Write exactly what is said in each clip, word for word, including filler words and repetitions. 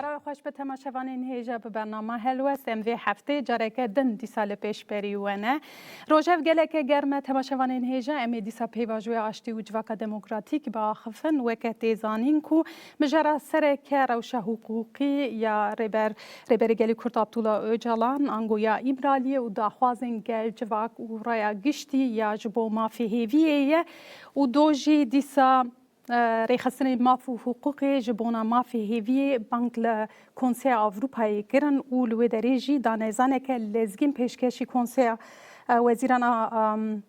Rewê xweş bi temaşevanên hêja bi bernama Helwest. Em vê heftê careke din dîsa li pêşberî we ne. Rojev geleke germ e temaşevanên hêja. Em ê dîsa pêvajoya aştî û civaka demokratîk biaxifin. Weke tê zanîn ku mijara sereke rewşa hiqûqî ya Rêber, Rêberê Gelê Kurd Abdullah Ocalan, ango ya Îmraliyê û daxwazên gel, civak û raya giştî ya ji bo mafê hêviyê ye û do jî dîsa e, rêxistinên maf û hiqûqê ji bona mafê hêviyê bang li Konseya Avrupayê kirin û li wê derê jî danezaneke lezgîn pêşkêşî Konseya, e, Wezîran a, em,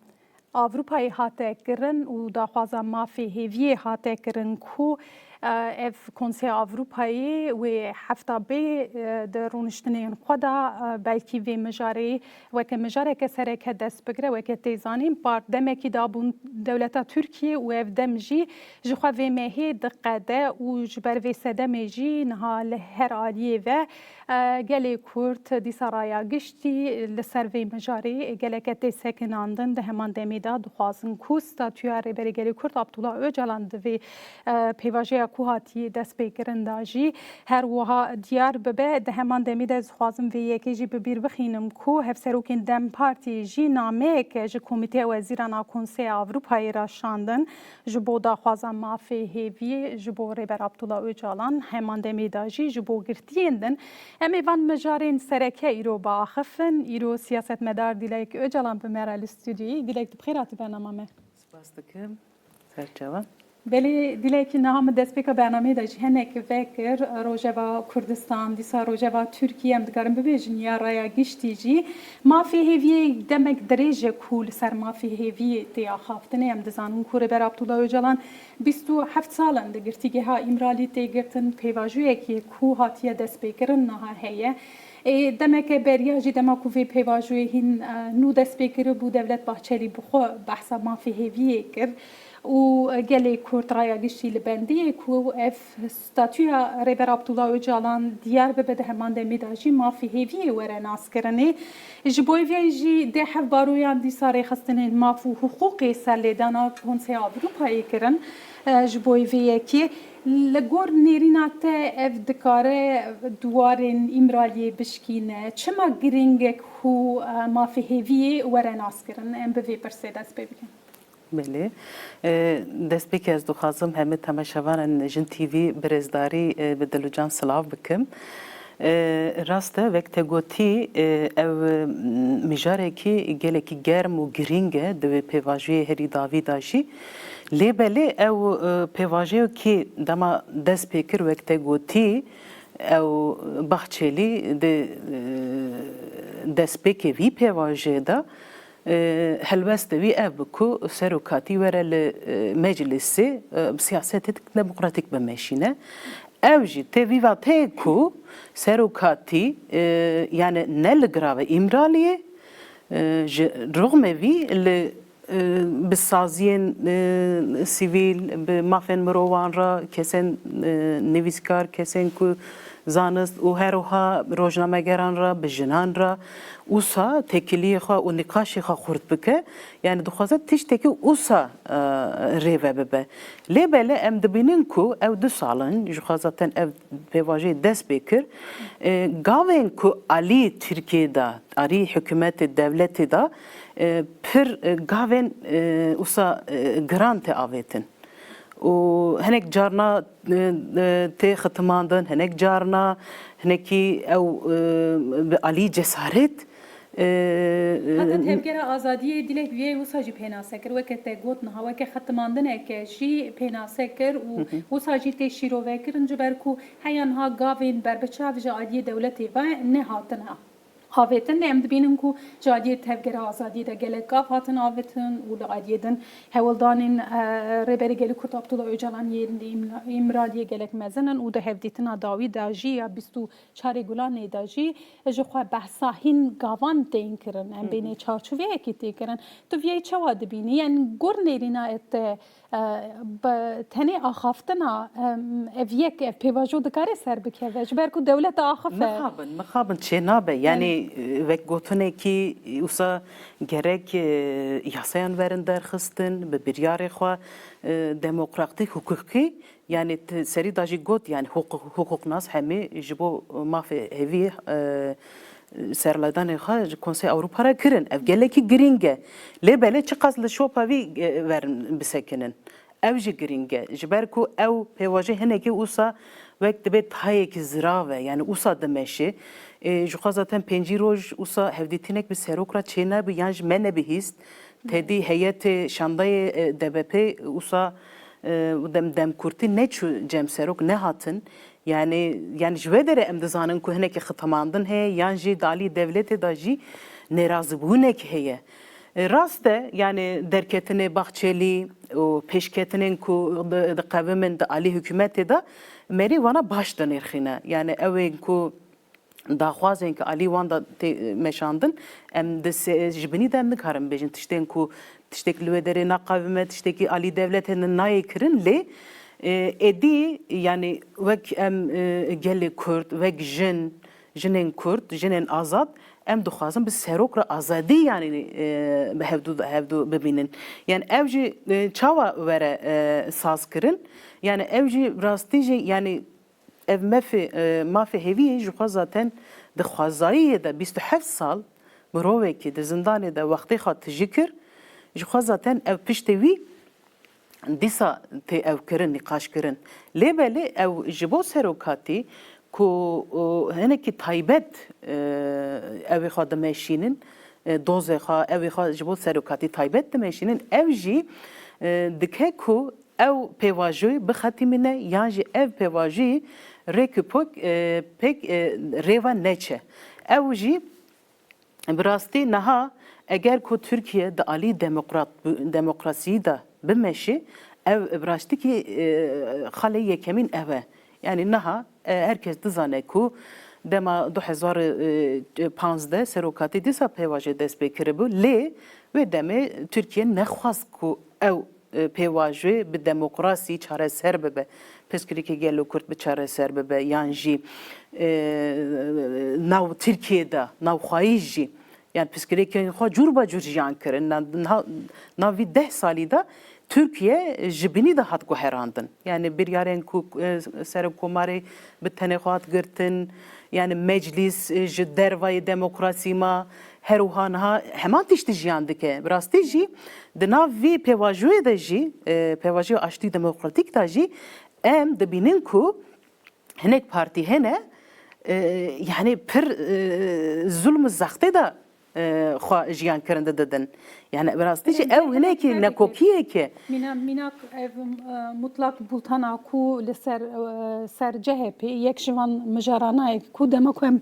Avrupayê hate kirin û daxwaza mafê hêviyê hate kirin ku, e, ev Konseya Avrupayê wê hefta bê, e, di rûniştinên xwe de, e, belkî vê mijarê weke mijareke sereke dest bigire. Weke tê zanîn, part demekî dabûn dewleta Tirkiyê û ev dem jî ji xwe vê mehê diqede û ji ber vê sedemê jî niha li her aliyê ve, e, gelê Kurd dîsa raya giştî li ser vê mijarê geleke tê sekinandin. Di heman demê de dixwazin ku statûya Rêberê Gelê Kurd Abdullah Ocalan di vê, e, pêvajoya ku hatiye destpêkirin de jî her wiha diyar bibe. Di heman demê de ez dixwazim vê yekê jî bi bîr bixînim ku hevserokên dem Partiyê jî nameyeke ji Komîteya Wezîran a Konseya Avrupayê re şandin ji bo daxwaza mafê hêviyê ji bo Rêber Abdullah Ocalan. Heman demê de jî ji bo girtiyên din. Em ê van mijarên sereke îro biaxifin. Îro siyasetmedar Dilek Ocalan bi me re li stûdyoyê. Dilek, tu bi xêr hatî bernama me. Spas dikim. Serçavan. Belê, Dilekî, niha min destpêka bernameyê de jî hinek vekir, Rojeva Kurdistan, dîsa Rojeva Tirkiyê, em dikarin bibêjin ya raya giştî jî. Mafê hêviyê demek dirêj e ku li ser mafê hêviyê tê axaftinê. Em dizanin ku Rêber Abdullah Ocalan bîst û heft sal in di girtîgeha Îmralî tê girtin, pêvajoyekê ku hatiye destpêkirin niha heye. Ê, demeke beriya jî dema ku vê pêvajoyê hîn, e, nû dest pê kiribû, Devlet Bahçelî bi xwe behsa mafê hêviyê kir û gelê Kurd raya giştî li bendê ye ku ev statûya Rêber Abdullah Ocalan diyar bibe, di heman demê de jî mafê hêviyê were naskirinê. Ji bo vê jî dê hevbaroyan dîsa rêxistinên maf û hiqûqê serlêdana Konseya Avrupayê kirin. E, ji bo vê yekê, li gor nêrîna te ev dikare di warên Îmraliyê bişkîne? Çima girîng e ku, e, mafê hêviyê were naskirin? Em bi vê pirsê dest pê bikin. Belê. E, destpêkê ez dixwazim hemî temaşevanên Jin T V bi rêzdarî, e, bi dil û can silav bikim. E, rast e, wek te gotî, e, ev, m, mijarekî gelekî germ û girîng e di vê pêvajoyê herî dawî de jî. Lê belê ew, e, pêvajeyekî dema dest pê kir, wek te gotî, ew Bahçelî di, e, destpêkê vî pêvajeyê de, e, helwestê wî ev bû ku serokatî were li, e, meclisê, e, siyasetê demokratîk bimeşîne. Ew jî tê vî vateyê ku serokatî, e, yani ne li girava Îmraliyê, e, ji rixmê vî li, e, bi saziyên, e, sivîl, bi mafên mirovan re, kesên, e, nivîskar, kesên ku zanist û her wiha rojnamegeran re, bi jinan re, wisa têkiliyê xwe û nîqaşê xwe xurt bike. Yani dixwaze tiştekî wisa, e, rêve bibe. Lê belê em dibînin ku ew du sal in, ji xwe zaten ev pêvajoyê dest pê kir. E, gavên ku alî Tirkiyê de, alî hikûmetê, dewletê de, e, pir, e, gavên, e, wisa, e, giran tê avêtin. Û hinek carna, e, e, tê xitimandin, hinek carna hinekî ew, e, bi alî cesaret, e, Heta e, Tevgera Azadiyê Dilek viyê wisa jî pênase kir, weke te got niha, weke xitimandineke jî pênase kir û Hı hı. wisa jî tê şîrovekirin, ji ber ku heya niha gavên berbiçav ji aliyê dewletê ve nehatine avêtin. Lê em dibînin ku ji aliyê Tevgera Azadiyê de gelek gav hatin avêtin û li aliyê din hewldanên, e, Rêberê Gelê Kurd Abdullah Ocalan yên li Îmla-, Îmraliyê gelek mezin in û di hevdîtina dawî de jî ya bîst û çarê Gulanê de jî ji xwe behsa hîn gavan tên kirin. Em Hı hı. bênê çarçoveyekê tê kirin. Tu viyayî çawa dibînî? Yani gor nêrîna te E, bi tenê axaftina, em, ev yek, ev pêvajo dikare ser bikeve, ji ber ku dewlet diaxife. Mixabin, mixabin çênabe. Yani, Wek gotinekî wisa gerek, e, yasayan werin derxistin, bi biryarê xwe, e, demokratîk, hukukî, yani ti-, serî da jî got, yani hukuk, hukuknas hemî ji bo mafê hevî, e, serledanê xwe ji Konsey Ewropa re kirin. Ev gelekî girîng e. Lê belê çiqas li şopa vî, e, werin bisekinin. Ew jî girîng e. Ji ber ku ew pêvajoyê hinekî wisa wek dibe tayekî zirav e, yani wisa dimeşe. Ê, ji xwe zaten pêncî roj wisa hevdîtinek bi serok re çênebû yan ji me nebihîst. Tedî heyetê şandayê, e, D B P wisa, e, dem, demkurtî neçû cem serok nehatin. Yani, yani ji wê derê em dizanin ku hinekî xitimandin heye yan jî di alî dewletê de jî nerazîbûnek heye. E, rast e, yani derketinê Bahçelî û pêşketinên ku di-, diqevimin di alî hikûmetê de merî wana baş dinirxîne. Yani ew ên ku daxwazên ku alî wan de tê meşandin, em di se-, ji binî de em nikarin bêjin tiştên ku tiştek li wê derê naqewime, tiştekî alî dewletê ne nayê kirin, lê, e, êdî, yani wek em, e, gelê Kurd, wek jin, jinên Kurd, jinên azad, em dixwazin bi serok re azadî, yani, e, bi hevdû, hevdû bibînin. Yani ev jî, e, çawa were, e, saz kirin? Yani ev jî rastî jî, yani ev mefê, e, mafê hêviyê ji xwe zaten di xwezayiyê de bîst û heft sal mirovekî di zindanê de wextê xwe tijî kir, ji xwe zaten ev piştê wî dîsa tê ew kirin, nîqaş kirin. Lê belê ew ji bo serokatî ku, o, hinekî taybet, e, ew ê xwe dimeşînin, e, dozê xwe, ew ê xwe ji bo serokatî taybet dimeşînin, ew jî, e, dike ku ew pêvajoyê bixetîmîne yan jî ev pêvajoyê rêk û pok, e, pêk, e, rêva neçe. Ew jî bi rastî niha eger ku Tirkiye di alî demokrat, demokrasiyî de bimeşe, ew bi rastîkî, e, xalê yekemîn ev e. Yani niha, e, her kes dizane ku dema du hezar û panzdeh serokatî dîsa pêvajoyê dest pê kiribû, lê wê demê Tirkiye nexwast ku ew e, pêvajoyê bi demokrasî çareser bibe, pirsgirêkê gelo Kurd bi çareser bibe, yan jî, e, nav Tirkiyê de, navxweyî jî, yani pirsgirêkên xwe cûr be cûr jiyan kirin. Na-, na-, nav vî deh salî de Tirkiye ji binî de hat guherandin. Yani biryarên ku, e, Serokkomarê bi tenê xwe hat girtin, yani meclîs, e, ji dervayê demokrasî ma, her wiha niha heman tiştî jiyan dike. Bi rastî jî di nav vî pêvajoyê de jî, e, pêvajoya aştî demokratîk de jî em dibînin ku hinek partî hene, e, yani pir, e, zulm û zextê de, e, xwe jiyan kirin didin. Yani bi rastî jî ew hinekî nekokiyeke. Mîna-, mînak ev, e, mutlak bultana ku li ser, e, ser C H P yek ji van mijarana ye ku dema ku em,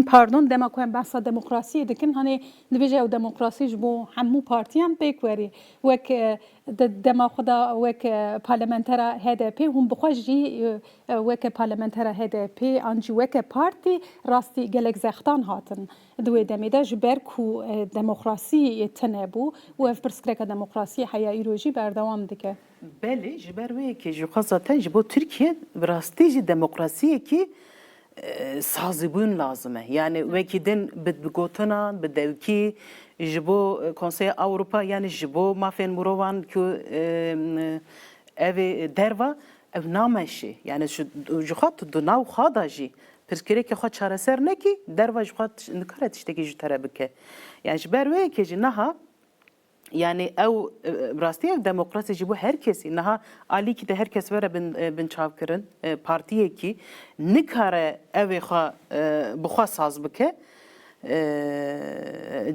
pardon, dema ku em behsa demokrasiyê dikin, hani dibêje ew demokrasî ji bo hemû partiyan pêk werî. Wek, e, de-, dema xwe da wek, e, parlamentera H D P hûn bi xwe jî, e, e, weke parlamentera H D P an jî weke partî rastî gelek zextan hatin. Di wê demê de ji ber ku, e, demokrasî tune bû û ev pirsgirêka demokrasiyê heya îro jî berdewam dike. Belê, ji ber wê yekê jî xwe zaten ji bo Tirkiye bi rastî jî demokrasiyekî, e, sazîbûn lazim e. Yani wekî din bi, bi gotinan, bi dewkî, ji bo, e, Konseya Ewropa, yani ji bo mafên mirovan ku, e, ev ê derva, ev nameşê. Yani ji, ji xwe tu di nav xwe de jî pirsgirêkê xwe çareser nekî, derva ji xwe tiş-, nikare tiştekî ji te re bike. Yani ji ber wê yekê jî niha, yani ew, e, bi rastî ev demokrasî ji bo her kesî. Niha alîkî de her kes were bin, e, binçavkirin, e, partiyekî nikare ev ê xwe, e, bi xwe saz bike, e,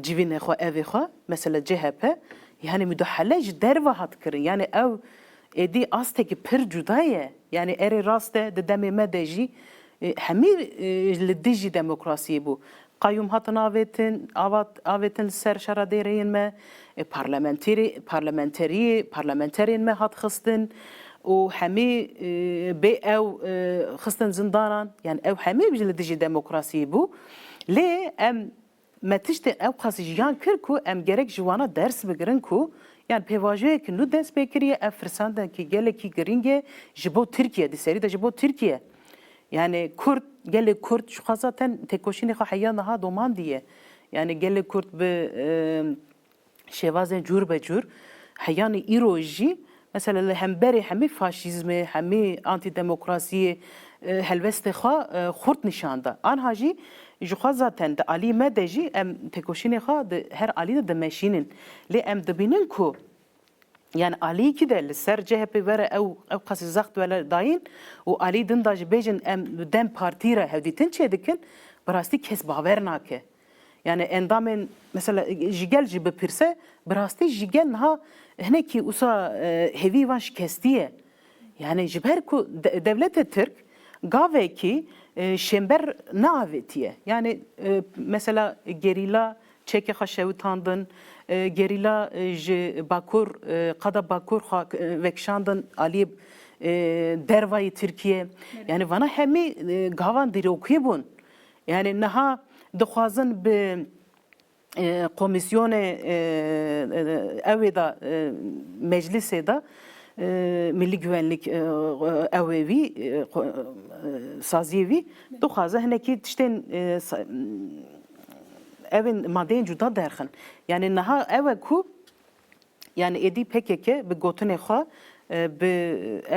civînê xwe, ev ê xwe, mesela C H P, yani müdahale ji derve hat kirin. Yani ew êdî astekî pir cuda ye. Yani erê rast e, di demê me de jî, e, hemî, e, li dijî demokrasiyê bû. Qayûm hatin avêtin, avat-, avêtin li ser şaredêreyên me, e, parlamenterî-, parlamenterî-, parlamenterên me hat xistin û hemî, e, bê ew, e, xistin zindanan. Yani ew hemî jî li dijî demokrasiyê bû. Lê em, me tiştê ew qas jiyan kir ku em gerek ji wana ders bigirin ku, yani pêvajoyek nû dest pê kiriye, ev firsendekî gelekî girîng e ji bo Tirkiye, di serî de ji bo Tirkiye. Yani Kurd, gelê Kurd ji xwe zaten têkoşînê xwe heya niha domandiye. Yani gelê Kurd bi, e, şêwazên cûr be cûr, heyanî îro jî, mesela li hemberê hemî faşîzmê, hemî antîdemokrasiyê, e, helwestê xwe, e, xurt nîşan da. Anha jî ji xwe zaten di alî me de jî em têkoşînê xwe di her alî de dimeşînin. Lê em dibînin ku, yani alîkî de li ser C H P were ew, ew qasî zext were dayîn û alî din da jî bêjin em dem partî re hevdîtin çêdikin, bi rastî kes bawer nake. Yani endamên, mesela, ji gel jî bipirse, bi rastî ji gel niha hinekî usa, e, hêvî van şikestî ye. Yani ji ber ku de-, dewletê Tirk gavekî, e, şênber neavêtiye. Yani, e, mesela gerîla çekê xwe şewitandin, e, gerîla, e, ji Bakur, e, qada Bakur xwe, e, vekişandin alî, e, dervayî Tirkiye. Yani vana hemî, e, gavan dîrokî bûn. Yani niha dixwazin bi, e, komîsyonê, e, e, ew ê de, e, meclisê de, e, milî güvenlik, e, ew ê wî, e, xwe, e, saziyê wî dixwaze hinekî tiştên, e, sa-, ew ên madeyên cuda derxin. Yani niha ew e ku Yani êdî P K K bi gotinê xwe, e, bi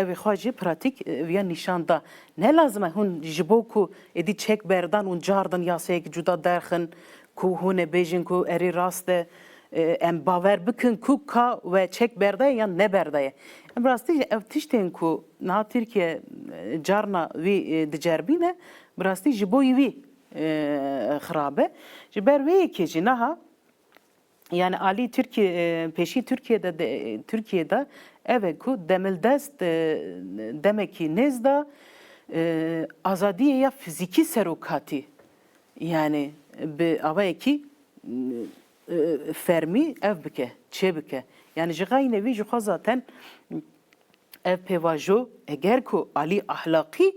evê xwe jî pratîk, e, viya nîşan da. Ne lazim e hûn ji bo ku êdî çek berdan û cardin yasayek cuda derxin ku hûn ê bêjin ku erê rast e, e, em bawer bikin ku ka we çek berdaye yan neberdaye. Em rastî jî ev tiştên ku niha Tirkiye, e, carna wî, e, dicerbîne, bi rastî ji bo wî, e, xirab e. Ji ber wê yekê jî niha Yani alî Tirkiye, e, pêşî Tirkiye de, de, Tirkiye de ev e ku demildest, e, demekî nêz de, e, azadiyê ya fizîkî serokatî, yani bi awayekî, e, fermî ev bike, çê bike. Yani ji xeynê vî ji xwe zaten ev pêvajo, eger ku alî ahlaqî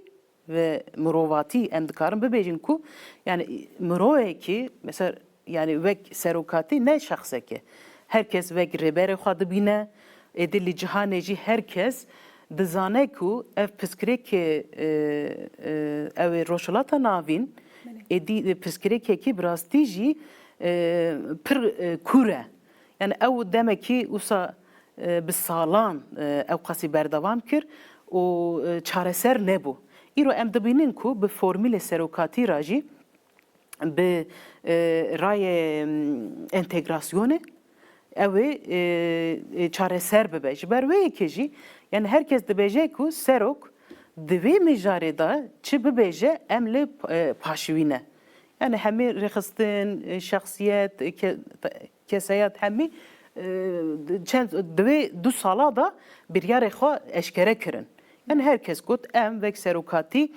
ve mirovatî em dikarin bibêjin ku, yani, mirovekî, mesela, yani, wek serokatî ne şexsek e. Her kes wek rêberê xwe dibîne, êdî li cîhanê jî her kes dizane ku ev pirsgirêkê, e, e, ew ê Rojhilata Navîn, êdî pirsgirêkekî bi rastî jî, e, pir, e, kûr e. Yani ew demekî wisa, e, bi salan, e, ew qasî berdewam kir û, e, çareser nebû. Îro em dibînin ku bi formîlê serokatî re jî bi, e, rayê, m, entegrasyonê ew ê, e, e, çareser bibe. Ji ber wê yekê jî, yani her kes dibêje ku serok di vê mijarê de çi bibêje em lê, e, paşiwî ne. Yani hemî rêxistin, e, şexsiyet, e, ke-, keseyat hemî, e, çend, di wê du sala de biryarê xwe eşkere kirin. Yani her kes got, em wek serokatî,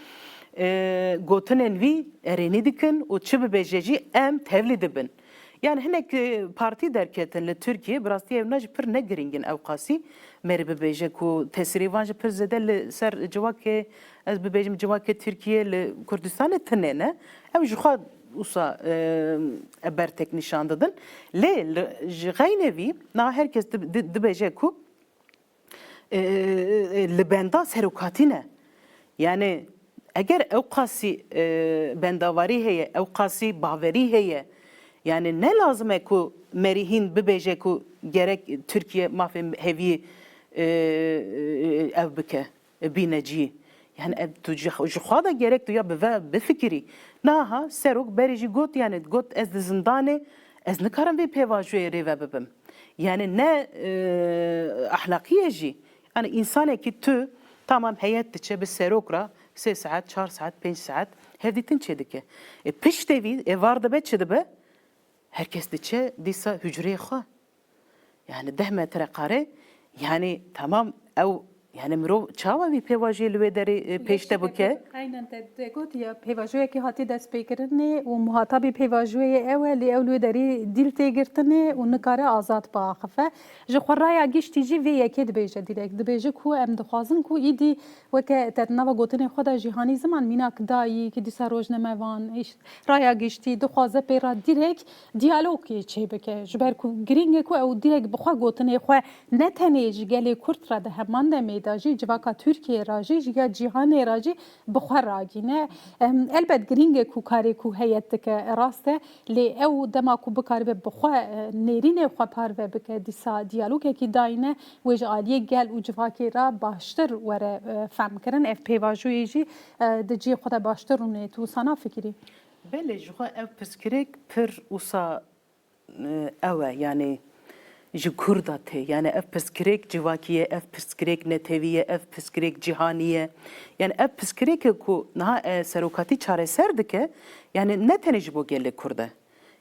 e, gotinên wî erênî dikin û çi bibêje jî em tevlî dibin. Yani hinek, e, partî derketin li Tirkiye, bi rastî ew ne jî pir ne girîng in ew qasî. Merî bibêje ku tesîrê van jî pir zêde li ser civakê, ez bibêjim civakê Tirkiye li Kurdistanê tune ne. Ew ji xwe wisa, e, bertek nîşan didin. Lê li, ji xeynê vî, niha her kes di, di, dibêje ku, e, e, li benda serokatî ne. Yani eger ew qasî, e, bendawarî heye, ew qasî bawerî heye, yani ne lazim e ku merî hîn bibêje ku gerek Tirkiye mafê heviyê, e, e, ev bike, bîne cî. Yani ev tu ji, ji xwe de gerek tu ya bi ve bifikirî. Naha serok berê jî got, yani got, ez di zindanê, ez nikarim vê pêvajoyê rêve bibim. Yani ne, e, ahlaqî ye jî. Yani însanekî tu tamam heyet diçe bi serok re sê saet, çar saet, pênc saet hevdîtin çêdike. E, piştê vî êvar dibe çi dibe? Her kes diçe dîsa hucreyê xwe. Yani deh metre kare, yani tamam ew, yani mirov çawa vî pêvajoyê li wê derê, e, pêş te bike? Aynen te, te got ya, pêvajoyekê hatî destpêkirinê û muhatabê pêvajoyê ew e, lê ew li wê derê dîl tê girtinê û nikare azad biaxife. Ji xwe raya giştî jî vê yekê dibêje dîrek. Dibêje ku em dixwazin ku îdî weke te di nava gotinê xwe de jî hanî ziman mînak dayîk, dîsa rojnamevan, îş-, raya giştî dixwaze pê re dîrek diyalogê çêbike. Ji ber ku girîng e ku ew dîrek bi xwe gotinê xwe ne tenê ji gelê Kurd re di heman demê de jî, civaka Tirkiyeyê re jî, ya cîhanê re jî bi xwe ragîne. Em, elbet girîng e ku karê ku heyet dike rast e, lê ew dema ku bikaribe bi xwe, e, nêrînê xwe parve bike, dîsa diyalogekî dayîne, wê ji aliyê gel û civakê re baştir were, e, femkirin. Ev pêvajoyê jî, e, di cihê xwe de baştir rûnê. Tu wisa nafikirî? Belê, ji xwe ev pirsgirêk pir wisa, e, ew e, yanî ji Kurda tê. Yanî ev pirsgirêk civakî ye, ev pirsgirêk netewî ye, ev pirsgirêk cîhanî ye. Yanî ev pirsgirêk e ku niha, e, serokatî çareser dike, yanî ne tenê ji bo gelê Kurd e.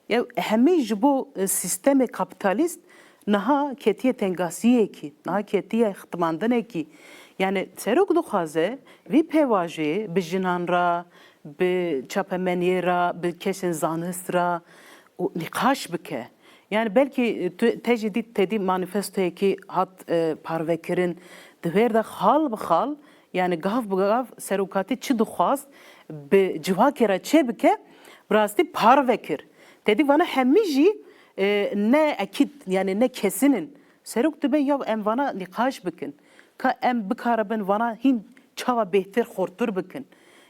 Ya hemî ji bo, e, sîstemê kapîtalîst niha ketiye tengasiyekî, niha ketiye xitimandinekî. Yanî serok dixwaze vî pêvajoyê bi jinan re, bi çapemeniyê re, bi kesên zanist re û nîqaş bike. Yanî belkî, e, tu, te jî dît, te dî manîfestoyekî hat, e, parvekirin. Di wêr de xal bi xal, yanî gav bi gav serokatî çi dixwast bi civakê re çê bike, bi rastî parve kir. Te dî vana hemî jî, e, ne ekîd, yanî ne kesin in. Serok dibe ya em vana nîqaş bikin. Ka em bikaribin vana hîn çawa bêhtir, xurtir bikin.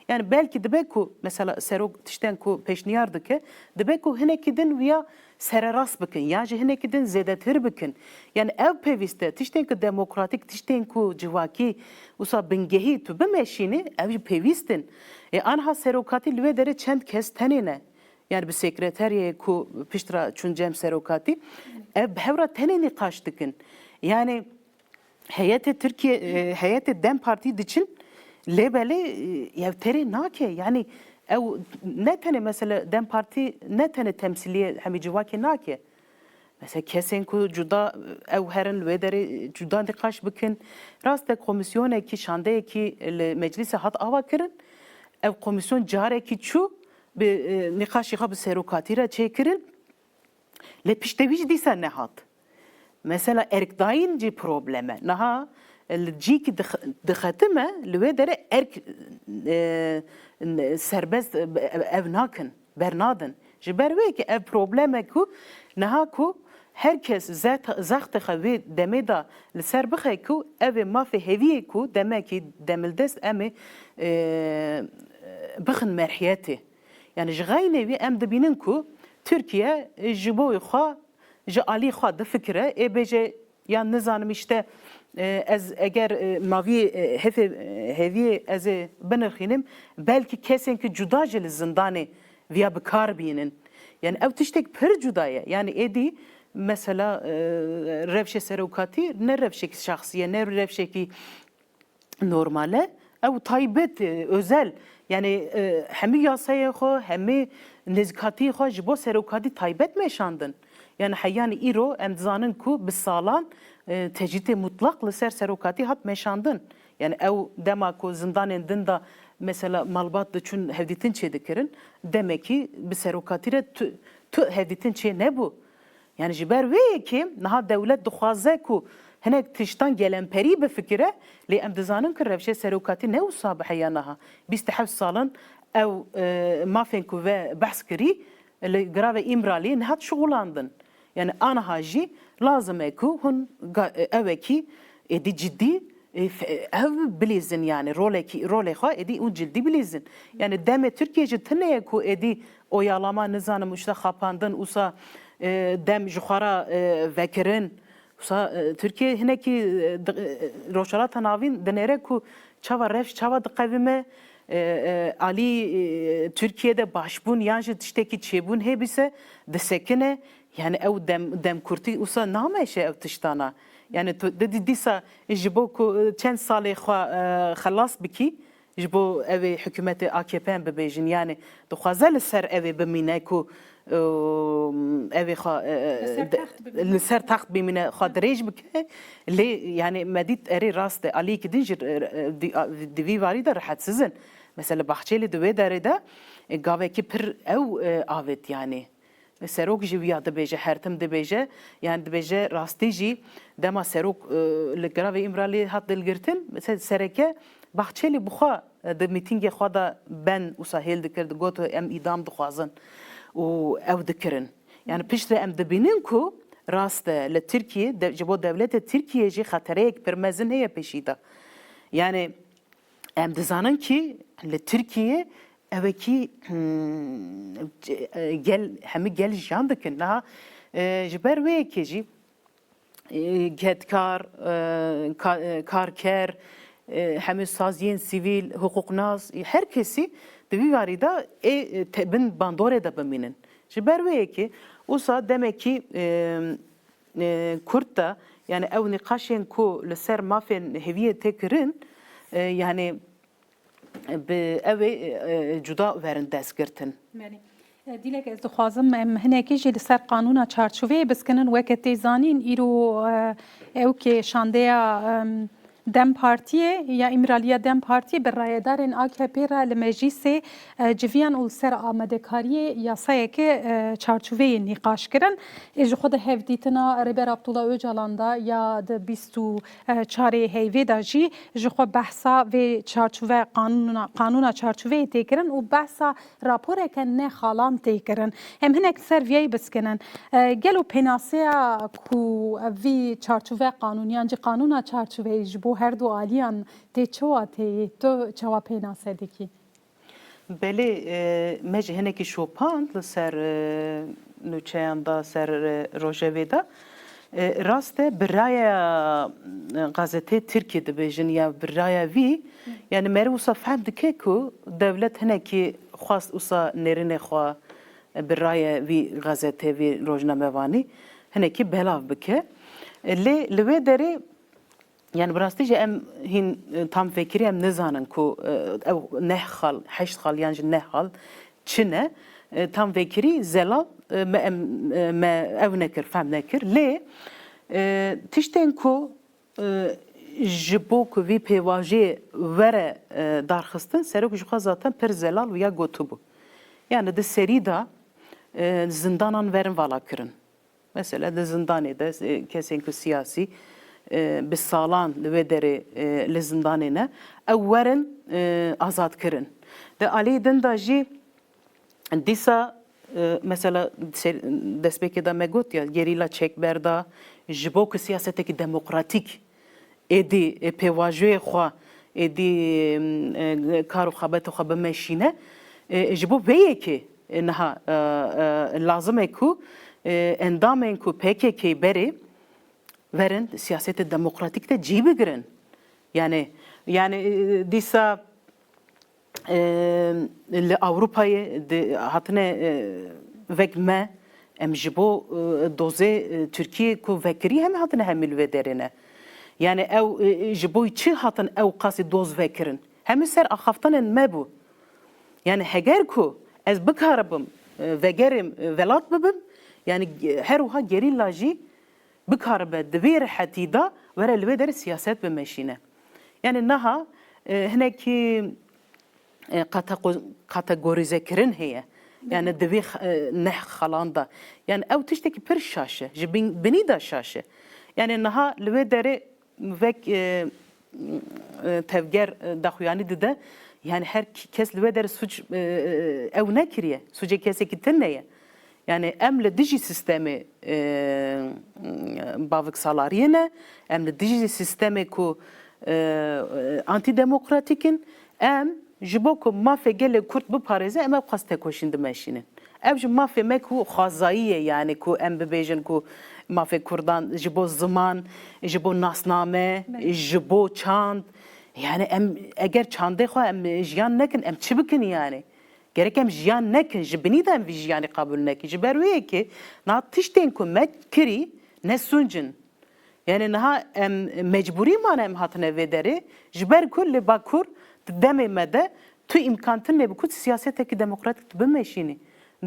Yanî belkî dibe ku mesela serok tiştên ku pêşniyar dike, dibe ku hinekî din wiya sererast bikin, yan jî hinekî din zêdetir bikin. Yanî ew pêwîst e, tiştên ku demokratîk, tiştên ku civakî wisa bingehî tu bimeşînî, ew jî pêwîst in. Ê, anha serokatî li wê derê çend kes tenê ne. Yanî bi sekreteriyê ku piştre çûn cem serokatî, ev bi hev re tenê nîqaş dikin. Yanî heyetê Tirkiye, e, heyetê DEM Partî diçin, lê belê, e, ev tenê nake. Yanî ew ne tenê, mesela DEM Partî ne tenê temsîliyê hemî civakê nake. Mesela kesên ku cuda ew herin li wê derê cuda nîqaş bikin. Rast e, komîsyonekî, şandeyekî li meclîsê hat ava kirin. Ev komîsyon carekî çû bi, e, nîqaşî xwe bi serokatî re çêkirin. Lê piştê wî jî dîsa nehat. Mesela erkdayîn jî problem e. Niha li cîkî dix-, dixetime, li wê derê erk, e, n-, serbest, e, ev nakin, bernadin. Ji ber wê yekê ev problemek ku niha ku her kes zext-, zextê xwe wê demê de li ser bixe ku ev ê mafê heviyê ku demekî demildest em ê, e, bixin merhiyetê. Yanî ji xeynê wî em dibînin ku Tirkiye ji bo xwe, ji alî xwe difikire, ê bêje, yan nizanim îşte, e, ez eger, e, maviyê, e, hevê, e, heviyê ez ê binirxînim, belkî kesên ki cuda jî li zindanê viya bi kar bînin. Yanî ew tiştek pir cuda ye. Yanî êdî mesela, e, rewşê serokatî ne rewşekî şexsî ye, ne rewşekî normal e. Ew taybet, e, özel, yanî, e, hemî yasayê xwe, hemî nêzîkatiyê xwe ji bo serokatî taybet meşandin. Yanî heyanî îro em dizanin ku bi salan, e, tecrîtê mutlaq li ser serokatî hat meşandin. Yanî ew dema ku zindanên din de mesela malbat diçûn hevdîtin çêdikirin, demekî bi serokatî re tu, tu hevdîtin çê nebû. Yanî ji ber wê yekê niha dewlet dixwaze ku hinek tiştan gelemperî bifikire, lê em dizanin ku rewşê serokatî ne wisa bi heya niha. Bîst û heft sal in ew, e, mafên ku ve behs kirî li giravê Îmraliyê nehat şixulandin. Yanî aniha jî lazim e ku hûn ga-, e, ewekî êdî cidî, e, f-, e, ev bilîzin, yanî rolekî, rolê xwe êdî hûn cidî bilîzin. Yanî demê Tirkiye jî tune ye ku êdî oyalama, nizanim, û işte xapandin, ûsa, e, dem ji xwe re, e, vekirin. Ûsa, e, Tirkiye hinekî, e, di-, e, Rojhilata Navîn dinêre ku çawa rewş, çawa diqewime, e, e, alî, e, Tirkiye de başbûn yan jî tiştekî çêbûn hêbîse disekine. Yanî ew dem, demkurtî ûsa nameşe ew tiştana. Yanî tu di, di, dîsa ji bo ku, e, çend salê xwe, e, xelas bikî, ji bo ew ê hikûmetê A K P em bibêjin, yanî dixwaze li ser ew ê bimîne ku, e, ew ê xwe, e, Li ser de-, text bimîne. Li ser text bimîne, xwe dirêj bike. Lê yanî me dît erê rast e, aliyekî din jî, e, e, di, a, di vî warî de rehetsiz in. Mesela Bahçelî di wê derê de, e, gavekî pir ew, e, avêt yanî. Serok jî wiya dibêje, her tim dibêje, yanî dibêje rastî jî dema serok, e, li giravê Îmraliyê hat dilgirtin, se-, sereke Bahçelî bi xwe, e, di mîtîngê xwe de ben wisa hêl dikir, digot em îdam dixwazin û ew dikirin. Yanî piştre em dibînin ku Rast e, li Tirkiye, de, ji bo dewletê Tirkiye jî xetereyek pir mezin heye pêşî de. Yani, em dizanin ki li Tirkiye ewekî, hmm, ce-, e, gel, hemî gel jiyan dikin. Niha, e, ji ber wê yekê jî, e, kedkar, e, ka-, e, karker, e, hemî saziyên sivîl, hiqûqnas, e, her kesî di vî warî de ê, e, te-, bin bandorê de bimînin. Ji ber wê yekê, wisa demekî, e, e, kurt de, yani ew nîqaşên ku li ser mafên hêviyê tê kirin, e, yani bi ew ê, e, cuda werin destgirtin. Belê. E, Dîlek, ez dixwazim em hinekî jî li ser qanûna çarçoveyê biskinin. Weke tê zanîn, îro, e, ew kê şandeya, em, DEM Partiyê ya Îmraliya DEM Partiyê bi rayedarên A K P re li meclîsê, e, civiyan û li ser amadekariyê yasayeke, e, çarçoveyê nîqaş kirin. Ê ji xwe de hevdîtina Rêber Abdullah Ocalan da ya di bîst û çarê heyvê de jî ji xwe behsa vê çarçove qanûna, qanûna çarçoveyê tê kirin û behsa raporeke ne xalan tê kirin. Em hinek ser viyayî biskinin. E, gelo pênaseya ku vî çarçove qanûn yan jî qanûna çarçoveyê ji bo her du aliyan tê çawa tê, tu çawa pênase dikî? Belê, e, me jî hinekî şopand li ser, e, nûçeyan de, ser, e, rojevê de. E, rast e, bi raya, e, gazetê Tirkî dibêjin ya bi raya vî, yani meriv wisa fehm dike ku dewlet hinekî xwest wisa nêrînê xwe, e, bi raya vî gazetê, vî rojnamevanî hinekî belav bike. E, lê li wê derê, yani bi rastî jî em hîn, e, tam vekirî em nizanin ku, e, ew neh xal, heşt xal yan jî neh xal çi ne? E, tam vekirî zelal, e, me em, e, me ew nekir, fehm nekir. Lê, e, tiştên ku, e, ji bo ku vî pêvajoyê were, e, darxistin, serok ji xwe zaten pir zelal wiya gotibû. Yani di serî de, e, zindanan werin vala kirin. Mesela di zindanê de, e, kesên ku siyasî, e, bi salan li wê derê, e, li zindanê ne, ew werin, e, azad kirin. Di alî din de jî dîsa, e, mesela ser-, destpêkê de me got ya, gerîla çek berda, ji bo ku siyasetekî demokratîk êdî, e, pêvajoyê xwe, êdî, e, kar û xebetê xwe bimeşîne. E, ji bo vê yekê, e, niha, e, e, lazim e ku, e, endamên ku P K K berê werin siyasetê demokratîk de cî bigirin. Yani, yani, e, dîsa e, li Ewropayê di, hatine, e, vek me, em ji bo, e, dozê, e, Tirkiyê ku vekirî hem hatine hemî li wê derê ne. Yani ew, e, ji bo çi hatin ew qasî doz vekirin? Hemî ser axaftinên me bû. Yani heger ku ez bikaribim, e, vegerêm, e, welat bibim, yani ge-, her wiha gerîla jî bikaribe di vê rehetî de were li wê derê siyaset bimeşîne. Yani niha, e, hinekî, e, katego-, kategorîzekirin heye. Yani di vê x-, e, neh xalan de. Yani ew tiştekî pir şaş e. Ji bin-, binî de şaş e. Yani niha li wê derê vek, e, e, tevger, e, daxuyanî dide. Yani her k-, kes li wê derê suç, e, e, ew nekiriye. Sucê kesekî tune ye. Yani em li dijî sîstemê, e, baviksalariyê ne, em li dijî sîstemê ku, e, e, antîdemokratîk in, em ji bo ku mafê gelê Kurd biparêze, em ew qas tekoşîn dimeşînin. Ev ji mafê me ku xwezayî ye, yani ku em bibêjin ku mafê Kurdan ji bo ziman, ji bo nasname, Belê. ji bo çand, yani em eger çandê xwe em jiyan nekin, em çi bikin yani? Gerek em jiyan nekin, ji binî de em vî jiyanî qebûl nekin. Ji ber wê yekê niha tiştên ku me kirî ne sûc in. Yani niha em mecbûrî mane em hatine vê derê. Ji ber ku li Bakur di demê me de tu îmkan tune bû ku tu siyasetekî demokratîk tu bimeşînî.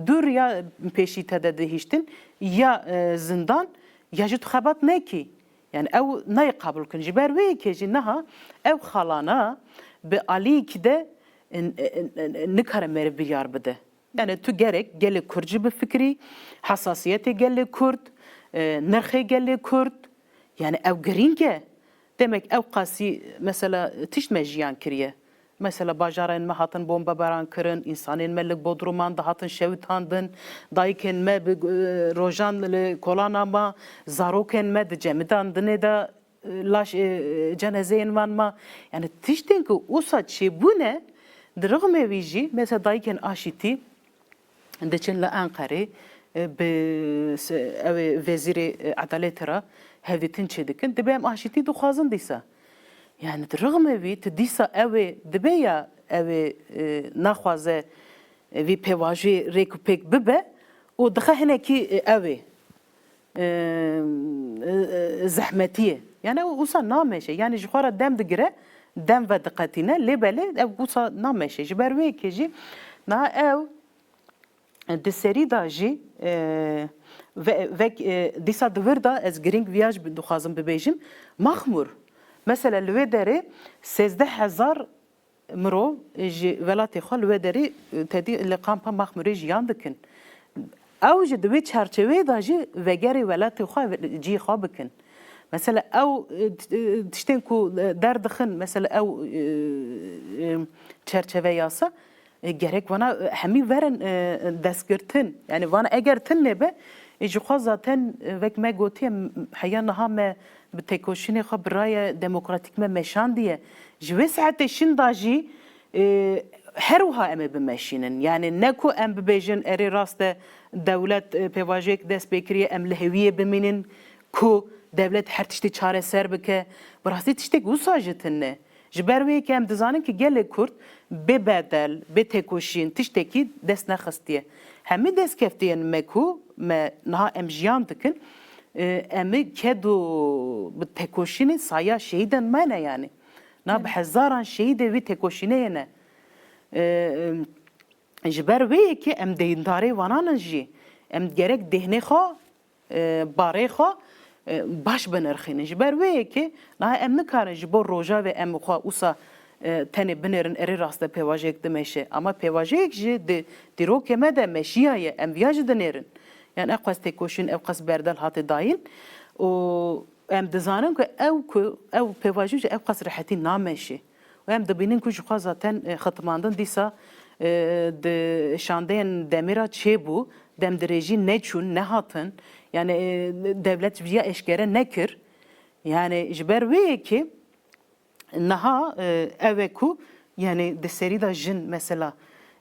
Du riya pêşî te de dihiştin, ya, e, zindan, ya jî tu xebat nekî. Yani ew nayê qebûl kin. Ji ber wê yekê jî niha ew xalana bi aliyekî de, e, e, e, nikare meriv biryar bide. Yani tu gerek gelê Kurd jî bifikirî, hesasiyetê gelê Kurd, e, nirxê gelê Kurd, yani ew girîng e. Demek ew qasî mesela tişt me jiyan kiriye. Mesela bajarên me hatin bombebaran kirin, însanên me li Bodruman de hatin şewitandin, dayikên me bi, e, rojan li kolana me, zarokên me di cemidandinê de, e, laş, e, e, cenezeyên van me. Yani tiştên ku usa çêbûne, di rixmê wî jî, mesela dayikên aşîtî, diçin li Enqerê, e, bi se-, ew ê vezîrê, e, edaletê re hevdîtin çêdikin. Dibe em aşîtî dixwazin dîsa. Yani di rixmê wî tu dîsa ew ê dibe ya ew ê, e, naxwaze, e, vî pêvajoyê rêk û pêk bibe û dixe hinekî, e, ew ê, e, e, zehmetî ye. Yani ew wisa nameşe. Yani ji xwe re dem digire, dem vediqetîne. Lê belê ew wisa nameşe. Ji ber wê yekê jî niha ew di serî de jî, e, ve-, vek, e, dîsa di vir de ez girîng viya jî dixwazim bibêjim. Maxmûr, mesela li wê derê sêzdeh hezar mirov ji welatê xwe li wê derê, e, tedî li kampa Maxmûrê jiyan dikin. Ew jî di wê çarçeweyê de jî vegerê welatê xwe, cihê xwe bikin. Mesela ew, e, t-, e, tiştên ku, e, derdixin, mesela ew, e, e, çerçeve yasa, e, gerek vana, e, hemî verin, e, destgirtin. Yani vana eger tune be, e, ji xwe zaten, e, wek me gotiye, m-, heya niha me bi têkoşînê xwe bi raya demokratîk me meşandiye. Ji wê saetê şinda jî, e, her wiha em ê bimeşînin. Yani ne ku em bibêjin erê rast e, dewlet, e, pêvajoyek dest pê kiriye, em li hêviyê bimînin ku dewlet her tiştî çareser bike. Bi rastî tiştek wisa jî tune. Ji ber wê yekê em dizanin ku gelê Kurd bê bedel, bê têkoşîn tiştekî dest nexistiye. Hemî destkeftiyên me ku me niha em jiyan dikin, e, em ê ked û bi têkoşînê saya şehîdên me ne yani. Na bi hezaran şehîdê vî têkoşînê ye ne. E, e, ji ber wê yekê em deyndarê vanan in jî. Em gerek dehnê xwe, e, barê xwe, e, baş binirxînin. Ji ber wê yekê niha em nikarin ji bo Rojavê em xwe wisa, e, tenê binêrin erê raste pêvajeyek dimeşe. Ama pêvajeyek jî di dîrokê me de meşiyaye, em viya jî dinêrin. Yani ew qas têkoşîn, ew qas berdel hate dayîn û em dizanin ku ew ku, ew pêvajo jî ew qas rehetî nameşe. Û em dibînin ku ji xwe zaten, e, xitimandin dîsa, e, di şandeyên demê re çêbû, demdirêjî neçûn, nehatin. Yani, e, dewlet viya eşkere nekir. Yani ji ber wê yekê niha, e, ew e ku, yani di serî de jin mesela,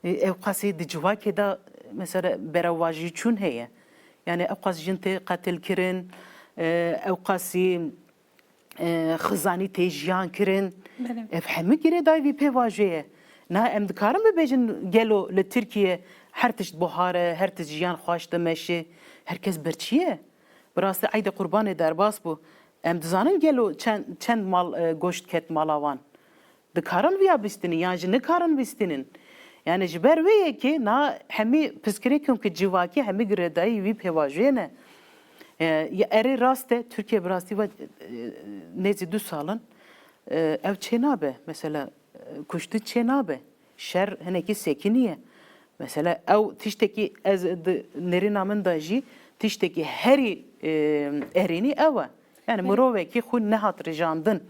e, ew qasî di civakê de mesela berevajî çûn heye. Yani ew qas jin tê qetil kirin, e, ew qasî e, xizanî tê jiyan kirin. Belê. Ev hemû girêdayî vî pêvajoyê ye. Niha em dikarin bibêjin gelo li Tirkiye her tişt buhar e, her tişt jiyan xweş dimeşe, her kes birçî ye? Bi rastî Eydê Qurbanê derbas bû. Em dizanin gelo çend, çend mal, e, goşt ket mala wan? Dikarin viya bistînin yan jî nikarin bistînin? Yani ji ber wê yekê niha hemî pirsgirêkên ku civakî hemî girêdayî vî pêvajoyê ne. E, ya erê rast e, Tirkiye bi rastî ve, e, nêzî du sal in, e, ew çênabe. Mesela, e, kuştin çênabe. Şer hinekî sekiniye. Mesela ew tiştekî ez di nêrîna min de jî tiştekî herî, e, erênî ew e. Yani mirovekî xwe nehat rijandin.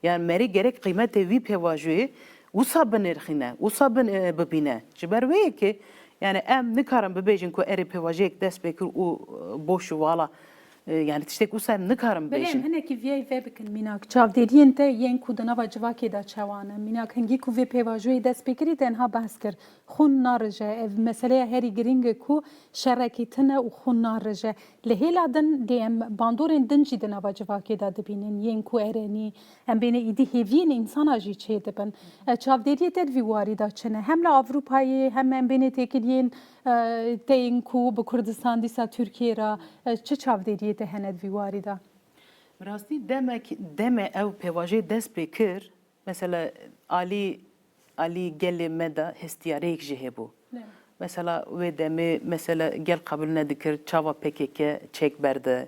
Yani merî gerek qîmetê vî pêvajoyê wisa binirxîne, wisa bin-, e, bibîne. Ji ber wê yekê yani em nikarin bibêjin ku erê pêvajeyek dest pê kir û, e, boş û vala, e, yani tiştek wisa em nikarin bibêjin. Belê em hinekî viyayî vebikin mînak. Çavdêriyên te yên ku di nava civakê de çawa ne? Mînak hingî ku vê pêvajoyê dest pê kirî te niha behs kir. Xûn narije. Ev meseleya herî girîng e ku şerekî tune û xûn narije. Li hêla din lê em bandorên din jî di nava civakê de dibînin, yên ku erenî, em bêne îdî hêviyên însana jî çêdibin. E, çavdêriyê te di vî warî de çi ne? Hem li Ewropayê, hem em bêne têkiliyên, e, tên ku bi Kurdistan dîsa Tirkiyê re, e, çi çavdêriyê te hene di vî warî de? Bi rastî demek, demê ew pêvajoyê dest pê kir, mesela alî, alî gelê me de hestiyareyek jî hebû. Ne. Mesela wê demê, mesela gel qebûl nedikir, çawa P K K çek berde.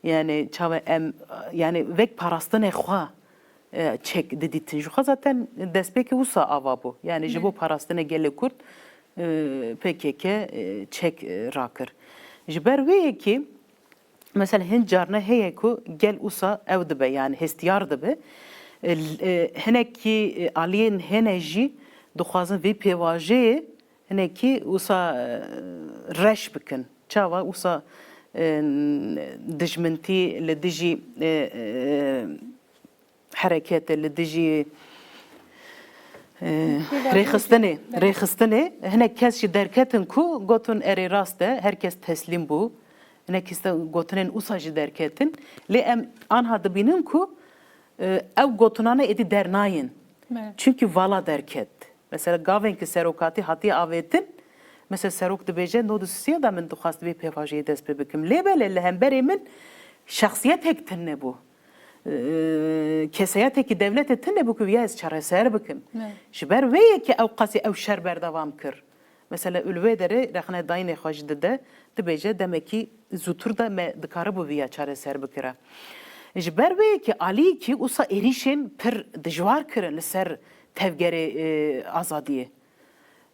Yani çawa em, yani wek parastinê xwe, e, çek didîtin. Ji xwe zaten destpêkê wisa ava bû. Yani ji bo, ne, parastinê gelê Kurd, e, P K K, e, çek, e, rakir. Ji ber wê yekê, mesela hin carna heye ku gel usa ew dibe, yani hestiyar dibe. E, e, hinekî, e, aliyên hene jî dixwazin vê pêvajeyê hinekî wisa, e, reş bikin. Çawa wisa, e, dijmintî li dijî, e, e, hereketê, li dijî, e, rêxistinê, rêxistinê, hinek kes jî derketin ku gotin erê rast e, her kes teslîm bû. Hinek kes de gotinên wisa jî derketin. Lê em anha dibînin ku, e, ew gotinane êdî dernayên. Çunkî vala derket. Mesela gavên ki serokatî hatiye avêtin, mesela serok dibêje, nod û sisiya de min dixwast vê pêvajoyê dest pê bikim. Lê belê li hemberê min şexsiyetek tune bû. E, keseyetekî dewletê tune bû ku viya ez çareser bikim. Ji ber wê yekê ew qasî ew şer berdewam kir. Mesela û li wê derê rexne dayînê xwe jî dide, dibêje demekî zûtir de me dikaribû viya çareser bikira. Ji ber wê yekê alîkî wisa êrîşên pir dijwar kirin li ser tevgerê, e, azadiyê.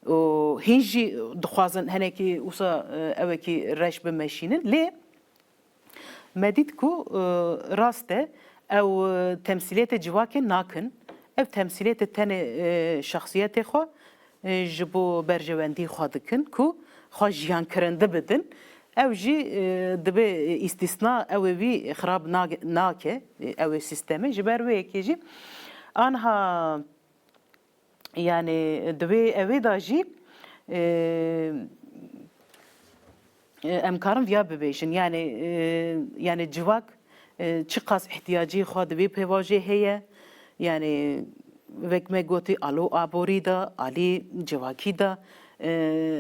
Û hîn jî dixwazin henekî wisa, e, ewekî reş bimeşînin. Lê me dît ku, e, rast e, ew, e, temsîliyetê civakê nakin. Ev temsîliyetê tenê, e, şexsiyetê xwe, e, ji bo berjewendî xwe dikin ku xwe jiyankirindi bidin. Ew jî, e, dibe îstîsna, ew ê wî xirab nage-, nake, e, ew ê sîstemê. Ji ber wê yekê jî anha, yani di wê ewê de jî, e, e, em karin viya bibêjin. Yani, e, yani civak, e, çiqas ihtiyacî xwe di vê pêvajê heye. Yani wek me gotî, alo aborî de, alî civakî de, e,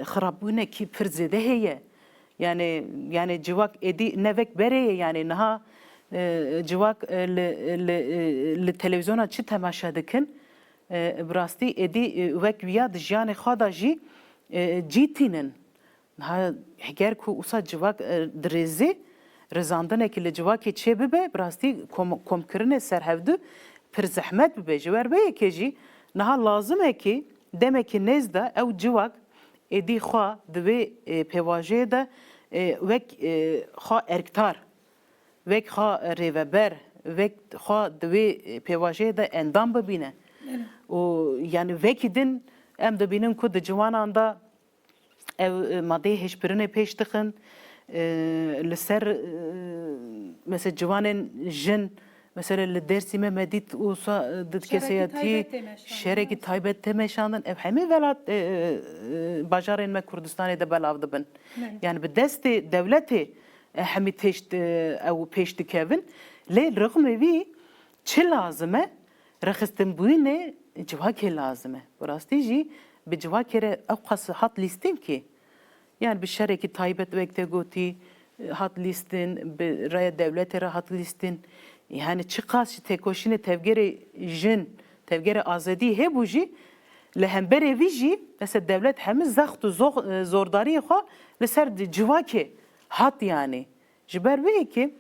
xirabûnekî pir zêde heye. Yani, yani civak êdî ne wek berê ye. Yani niha, e, civak, e, li, li, e, li televîzyona çi temaşe dikin? E, bi rastî êdî, e, wek wiya di jiyanê xwe de jî, e, cî tînin. Niha heger ku wisa civak, e, dirêzî, rizandinekî li civakê çê bibe, bi rastî kom-, komkirinê ser hevdu pir zehmet bibe. Ji wer vê yekê jî niha lazim e kî demekî nêz de ew civak êdî xwe di vê, e, pêvajeyê de, e, wek, e, xwe erktar, wek xwe rêveber, wek xwe di wê, e, pêvajeyê de endam bibîne. Û yani wekî din em dibînin ku di ciwanan de ew, e, madeyê hişbirînê pêş dixin, e, li ser, e, mesela ciwanên jin, mesela li Dêrsimê me dît û sa, e, di keseyetî şerekî taybet tê meşandin. Ev hemî welat, e, e, e, bajarên me Kurdistanê de belav dibin. Yani bi destê dewletê, e, hemî tişt, e, ew pêş dikevin. Lê rixmê vî çi lazim e? Rexistinbûyînê civakê lazim e. Bi rastî jî bi civakê re ew qas hat lîstin kî. Yani bi şerekî taybet wek te gotî, e, hat lîstin, bi raya dewletê re hat lîstin. Yani çiqas jî têkoşînê tevgerê jin, tevgerê azadî hebû jî, li hemberê vî jî, mesela dewlet hemî zext û zox-, e, zordariyê xwe li ser di civakê hat yani. Ji ber wê yekê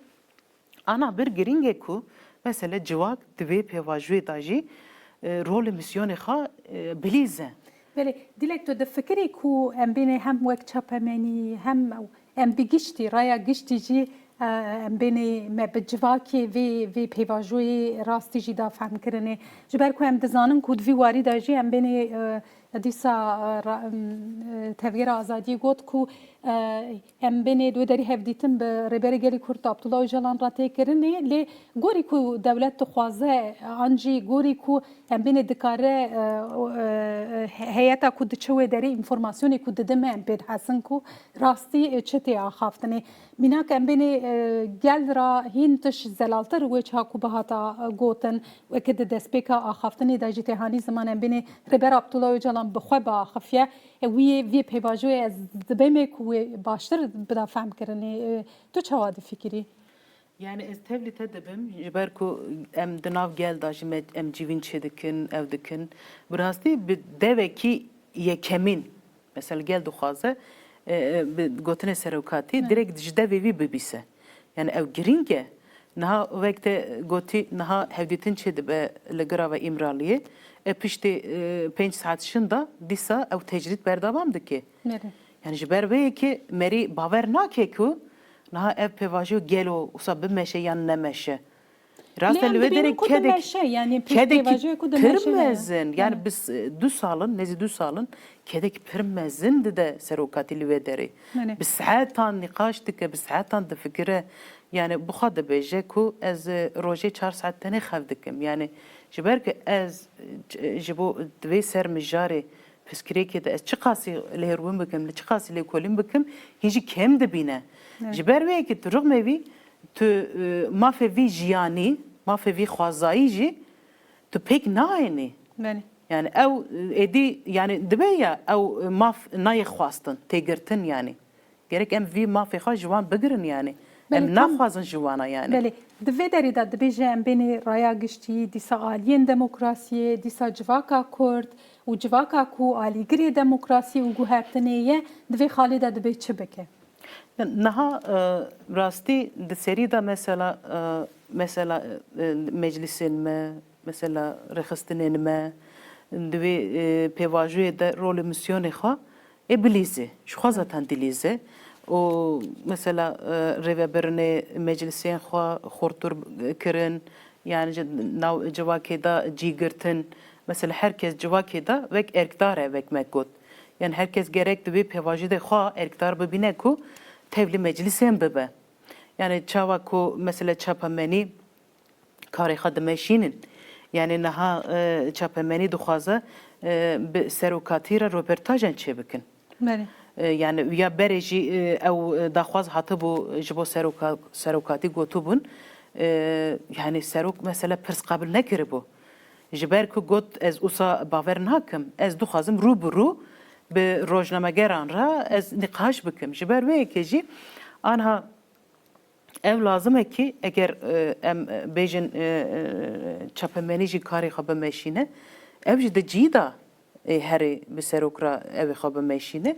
ana bir girîng e ku, mesela civak di vê pêvajoyê de jî, e, rolê misyonê xwe, e, bilîze. Belê, Dilek, tu difikirî ku em bênê hem wek çapemenî, hem em bi giştî, raya giştî jî, e, em bênê me bi civakê vê, vê pêvajoyê rastî jî da fehmkirinê. Ji ber ku em dizanin ku di vî warî de jî em bênê, e, dîsa, e, ra-, em, e, Tevgera Azadiyê got ku, e, em bênê di wê derî hevdîtin bi Rêberê Gelê Kurd Abdullah Ocalan re tê kirinê, lê gorî ku dewlet dixwaze, an jî gorî ku em bênê dikare, e, e, heyeta ku diçe wê derê înformasyonê ku dide me em pê dihesin ku rastî, e, çi tê axaftinê. Mînak em bênê, e, gel ra hîn tiş zelaltir wê çaku bihata, e, gotin, weke di destpêka axaftinê de jî tê hanî ziman em bênê Rêber Abdullah Ocalan bi xwe biaxifiye. E, wî yê vê pêvajoyê ez dibême ku wê baştir bida fehmkirinê. E, tu çawa difikirî? Yani ez tevlî te dibim, ji ber ku em di nav gel de jî me, em civîn çêdikin, ew dikin. Bi rastî bi devekî yekemîn, mesela gel dixwaze, e, e, bi gotinê serokatî, direkt ji devê vî bibîse. Yani ew girîng e. Niha wek te gotî, niha hevdîtin çêdibe li Girava Îmraliyê. E, piştî, e, pênc saet şinda dîsa ew tecrîd berdewam dike. Belê. Yani ji ber vê yekê merî bawer nake ku niha ev pêvajo gelo wisa bimeşe yan nemeşe. Rast e, li wê derê kedek, kedek pir mezin, yani bi s-, du salin, nêzî du salin kedek pir mezin dide serokatî li wê derê. Belê. Bi saetan nîqaş dike, bi saetan difikire. Yani bi xwe dibêje ku ez, e, rojê çar saet tenê xev dikim. Yani ji ber ku ez, e, ji bo di vê ser mijarê pirsgirêkê de ez çiqasî lêhirwin bikim, li çiqasî lêkolîn bikim, hîn jî kêm dibîne. Evet. Ji ber wê yekê tu rixmê vî, tu, e, mafê vî jiyanî, mafê vî xwezayî jî tu pêk nayênî. Belê. Yani ew, e, êdî, yani dibe ya ew, e, maf nayê xwestin, tê girtin yani. Gerek em vî mafê xwe ji wan bigirin yani. Belê, em tam naxwazin ji wana yani. Belê. Di vê derê de dibêje em bênê raya giştî, dîsa aliyên demokrasiyê, dîsa civaka Kurd û civaka ku alîgirê demokrasî û guhertinê ye, di vê xalê de dibê çi bike? Niha, e, rastî di serî de mesela, e, mesela, e, meclisên me, mesela rêxistinên me, di vê, e, pêvajoyê de rolê misyonê xwe ê bilîzê. Ji xwe zaten dilîze. Û mesela, e, rêvebirinê meclisên xwe xurtir kirin, yani ji nav civakê de cî girtin. Mesela her kes civakê de wek erkdar e, wek me got. Yani her kes gerek di vê pêvajoyê de xwe erkdar bibîne ku tevlî meclisên bibe. Yani çawa ku mesela çapemenî karê xwe dimeşînin. Yani niha, e, çapemenî dixwaze, e, bi serokatî re roportajan çêbikin. Belê. E, yani ya berê jî, e, ew daxwaz hatibû ji bo seroka-, serokatî gotibûn. E, yani serok mesela pirs qabil nekiribû. Ji ber ku got, ez usa bawer nakim, ez dixwazim rû bi rû bi rojnamegeran re ez nîqaş bikim. Ji ber wê yekê jî anha ev lazim e ki eger, e, em, e, bêjin, e, e, çapemenî jî karê xwe bimeşîne, ew jî di cî de, e, herê bi serok re ew ê xwe bimeşîne.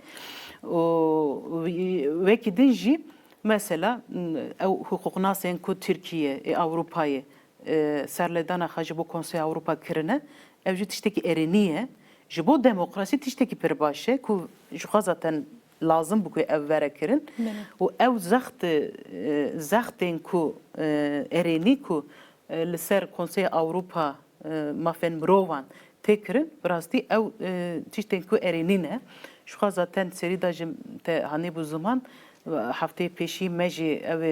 Û wî-, wekî din jî mesela, m, ew hiqûqnasên ku Tirkiye, ê Ewropayê, e, serlêdana xwe ji bo Konseya Ewropa kirine, ew jî tiştekî erênî ye. Ji bo demokrasî tiştekî pir baş e ku ji xwe zaten lazim bû ku ev were kirin. Belê. Û ew zext, e, zextên ku, e, erênî ku, e, li ser Konseya Ewropa, e, mafên mirovan tê kirin, bi rastî ew, e, tiştên ku erênî ne. Ji xwe zaten serî de jî te hanî bû ziman, e, hefteyê pêşî me jî ew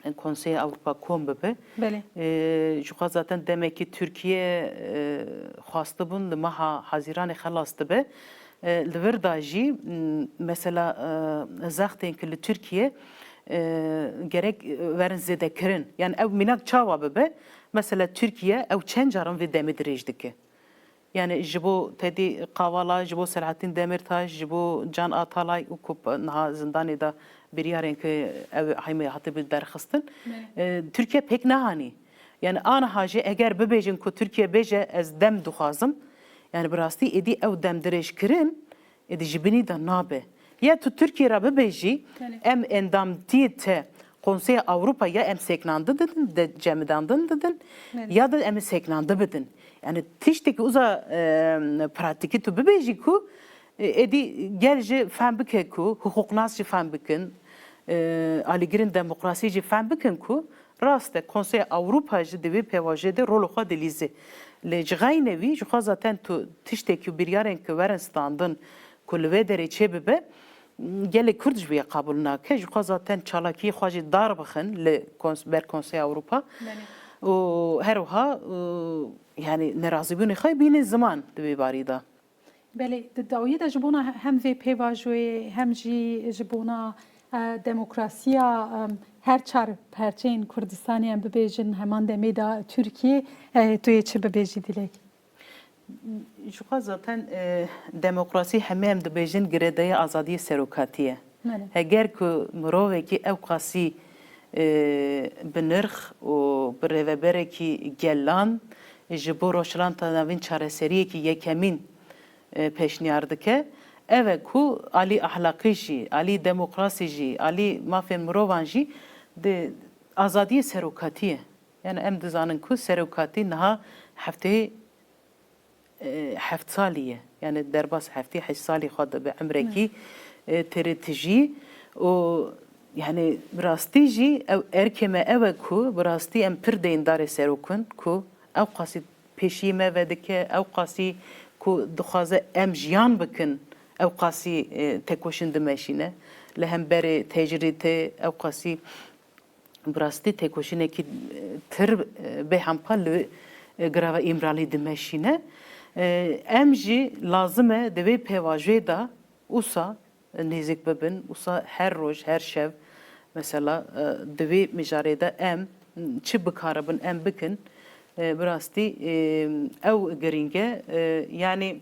ê Konseya Ewropa kom bibe. Belê. E, ji xwe zaten demekî Tirkiye, e, xwestibûn li meha Hezîranê xelas dibe. E, li vir de jî, m, mesela, e, zextên ki li Tirkiye, e, gerek, e, werin zêdekirin. Yani ew mînak çawa bibe? Mesela Tirkiye ew çend caran vê demê dirêj dike. Yani ji bo Tedî Kavala, ji bo Selahattin Demirtaş, ji bo Can Atalay û ku niha zindanê de biryarên ku ew heymê hatibû derxistin, e, Tirkiye pêk nehanî. Yani aniha jî eger bibêjin ku Tirkiye bêje ez dem dixwazim, yani bi rastî êdî ew dem dirêjkirin, êdî ji binî de nabe. Ya tu Tirkiye re bibêjî, em endamtiyê te Konseya Ewropa ya em sêknandin didin, de cemidandin didin, ya da em ê sêknandin bidin. Yani tiştekî uza, e, pratîkî tu bibêjî ku, e, êdî gel jî fehm bike ku, hiqûqnas jî fehm bikin, e, alîgirên demokrasî jî fehm bikin ku rast e, Konseya Ewropa jî di vê pêvajoyê de rola xwe dilîze. Lê ji xeynê wî, ji xwe zaten tu tiştekî û biryarên ku werin standin ku li vê derê çêbibe, gelê Kurd ji vê qebûl nake. Ji xwe zaten çalakiyê xwe jî dar bixin li kons-, ber Konseya Ewropa. Belê. Û her wiha, û, yani nerazîbûnê xwe bînin ziman di vê barî de. Belê, di dawiyê de ji bona he-, hem vê pêvajoyê, hem jî ji bona, e, demokrasiya, em, her çar perçeyên Kurdistanê em bibêjin, heman demê de Tirkiyê, e, tu yê çi bibêjî Dilek? Ji xwe zaten, e, demokrasî hemê em dibêjin girêdayî azadiyê serokatî ye. Belê. Heger ku mirovekî ew qasî, e, bi nirx û bi rêveberekî gelan ji bo Rojhilata Navîn çareseriyekî yekemîn, e, pêşniyar dike, ev e ku alî ahlaqî jî, alî demokrasî jî, alî mafên mirovan jî di azadiyê serokatî ye. Yani em dizanin ku serokatî niha heftê e, heft salî ye. Yani derbas heftê heşt salî xwe dibe emrekî, e, têrê tijî û Yani bi rastî jî ew erkê me ew e ku bi rastî em pir deyndarê serok in ku ew qasî pêşiyê me vedike, ew qasî ku dixwaze em jiyan bikin, ew qasî, e, tekoşîn dimeşîne. Li hemberê tecrîdê ew qasî bi rastî tekoşînekî, e, pir, e, bêhempa li, e, girava Îmralî dimeşîne. E, em jî lazim e di vê pêvajoyê de wisa nêzîk bibin, wisa her roj, her şev, mesela, e, di vê mijarê de em çi bikaribin em bikin, e, bi rastî, e, ew girîng e. E, yanî,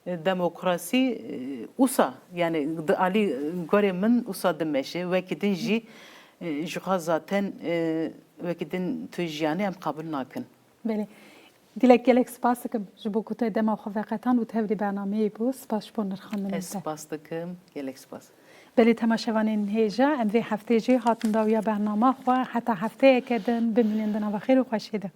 e, demokrasî, e, wisa, yanî di alî gorê min wisa dimeşe, wekî din jî, e, ji xwe zaten, e, wekî din tu jiyanê em qabil nakin. Belê. Dilek, gelek spas dikim ji bo ku te dema xwe veqetand û tevlî bernameyê bû. Spas ji bo nirxandinê te. Ez spas dikim. Gelek spas. Belê, temaşevanên hêja, em vê heftê jî hatin dawiya bernama xwe. Heta hefteyeke din, bimînin di nava xêr û xweşiyê de.